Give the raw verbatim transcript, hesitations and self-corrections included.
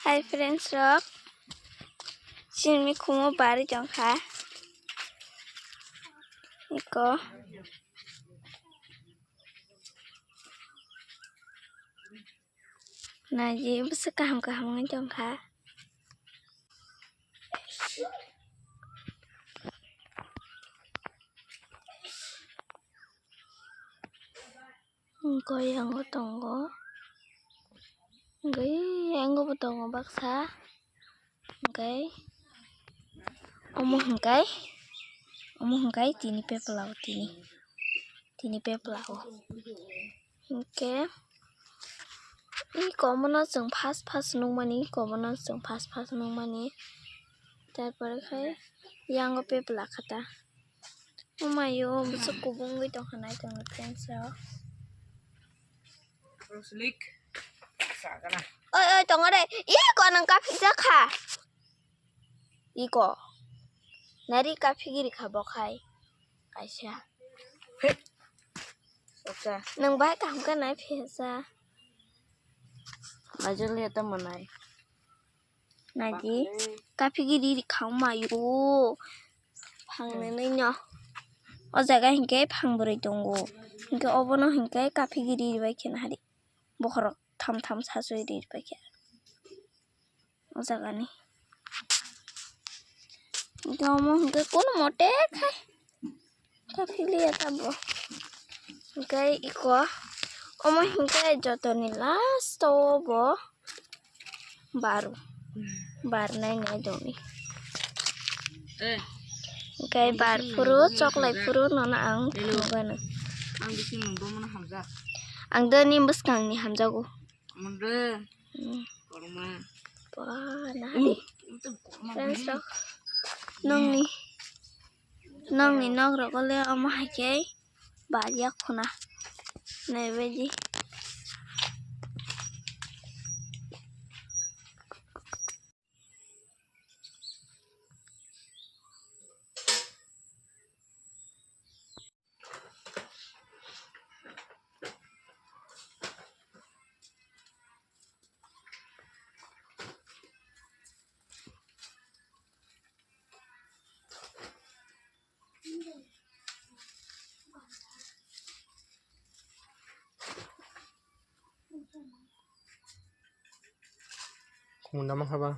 Hi friends rok, chini mikhumo bari tongkha. Iko. Naji bwswk kaham kaham wngwi tongkha. Hwnkhe yango tongo. Hwnkhe yango bo tongo baksa. Hwnkhe omo hwnkhe, omo hwnkhe tini pepla o tini, tini pepla o. Hwnkhe iko omono chwng first first nukmani, iko omono chwng first first nukmani. Tarpore khe yango pepla kha ta. Omayo bwswk kubungwi tongkha nai tongo friends rok. Oi, oi, tongo de. Iko nang kaphikjak kha. Iko. Nari kaphigiri kha bo khai. Kaisa. Soksa. Nang bai kaham khe nai phiyasa. Majol ya tamo nai. Naji kaphigiri rikha omayo. Phang nini no. O jaga hinkhe phang bwrwi tongo. Hinkhe obono hinkhe kaphigiri ribai khe nahari. Bokhorok tham tham sasui ribai khe. O jagani. Hinkhe omo hinkhe kono mote khai. Kaphiliya tamo. Hinkhe iko omo hinkhe jotoni last o bo baru. Bar nai nai doni. Hinkhe bar phuru choklai phuru nono ang thumugano. Ang doni bwskangni hamjago. Munde. Hmm. Korma. Wah, nahari. Itu korma. Friends rok. Nongni, nongni nok rok le omo hai khe bariya khuna. Naibaidi. Khumui nama kha ba?